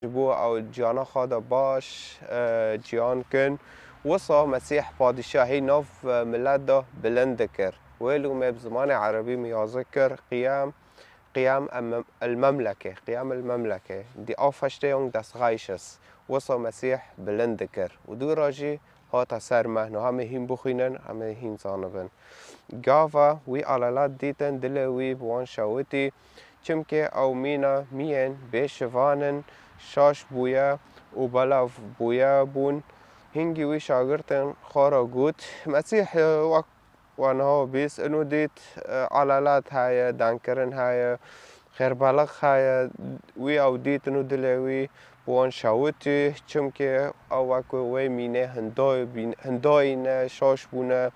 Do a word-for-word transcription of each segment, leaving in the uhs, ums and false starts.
ji bo ew ciyana xwe de baş, e, ciyan kin. Wisa Mesîh padîşahî nav, e, milet de bilind dikir. Wê lûmê bi zimanê erebî min yazî kir, qiyam, qiyam em-, el memleke, qiyam el memleke. Die Auferstehung des Reiches. Wisa Mesîh bilind dikir. Û dû re jî hate ser me. Niha em ê hîn bixwînin, em ê hîn zanibin. Gava wî alelat dîtin, dilê wî bi wan şewitî, çimkî ew mîna miyên bêşivan in, şaş bûye û belav bûye bûn. Hingî wî şagirtên xwe re got, Mesîh, e, wek we niha bîst, ino dît, e, alelat heye, dengkirin heye, xêrbelix heye, wî ew dît, ino dilê wî bi wan şewitî, çimkî ew wek wê mînê hindoy bîn-, hindoyî ne, şaş bûne,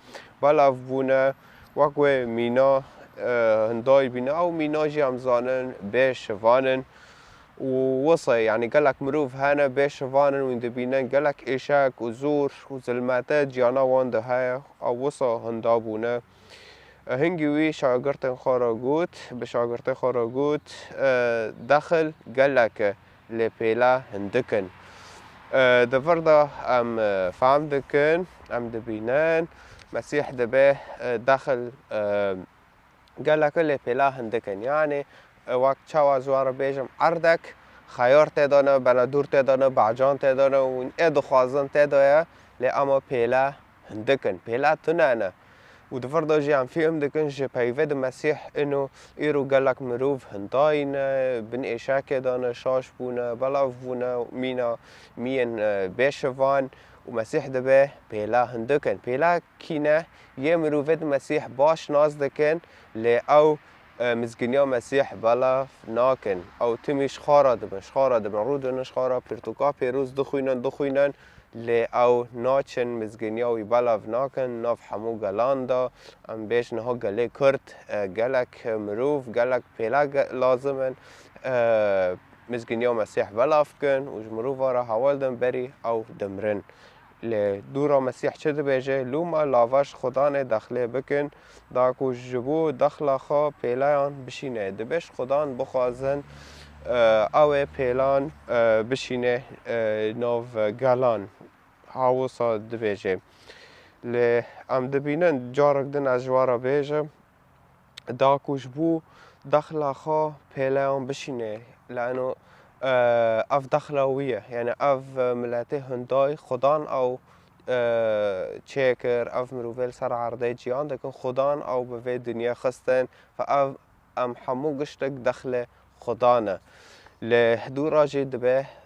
belav bûne, wek wê mîna, e, hindoy bîne. Ew mîna jî em zanin bê şivan in. Û wisa, yanî gelek mirov hene bê şivan in, wî dibînin gelek êşek û zor û zilmete ciyana wan de heye. Ew wisa hinda bûne. Hingî wî şagirtên xwe re got, bi şagirtê xwe re got, e, dexil gelek e, lê pêle hindik in. E, di vir de em, e, fehm dikin, em dibînin, Mesîh dibe, e, dexil, e, gelek e, lê pêle hindik in. Yanî, e, wek çawa ez we re bêjim, erdek xeyar tê de ne, benedûr tê de ne, becan tê de ne, hûn ê dixwazin tê de ye, lê ema pêle hindik in, pêle tune ne. Û di vir de jî em fêm dikin, ji peyvê di Mesîh ino îro gelek mirov hindayî ne, bin êşekê de ne, şaş bûne, belav bûne, mîna miyên, e, bêşivan û Mesîh dibe pêle hindik in. Pêle kî ne? Yê mirovê di Mesîh baş nas dikin, lê ew e, mizginiya Mesîh belav nakin. Ew timî ji xwe re dibin, ji xwe re dibin. Rûdinin ji xwe re pirtûka pêroz dixwînin, dixwînin, lê ew naçin mizginiya wî belav nakin. Nav hemû gelan de, em bêjin niha gelê Kurd, e, gelek mirov, gelek pêle ge-, lazim in, e, mizginiya Mesîh belav kin û ji mirova re hewl din berî ew dimrin. Lê dûra Mesîh çi dibêje? Lûma lava ji Xudanê dexlê bikin, da ku ji bo dexla xwe pêleyan bişîne. Dibê ji Xudan bixwazin, e, ew ê pêlan, e, bişîne, e, nav gelan. Ha wisa dibêje. Lê em dibînin, carek din ez ji we re bêjim, da ku ji bo dexla xwe pêleyan bişîne. Lano, e, ev dexla wî ye. Yani ev, e, miletê hindayî Xudan ew, e, çêkir, ev mirovê li ser erdê ciyan dikin, Xudan ew bi vê dinyê xistin ve ev em hemû giştek dexlê Xudan e. Lê dû re jî dibe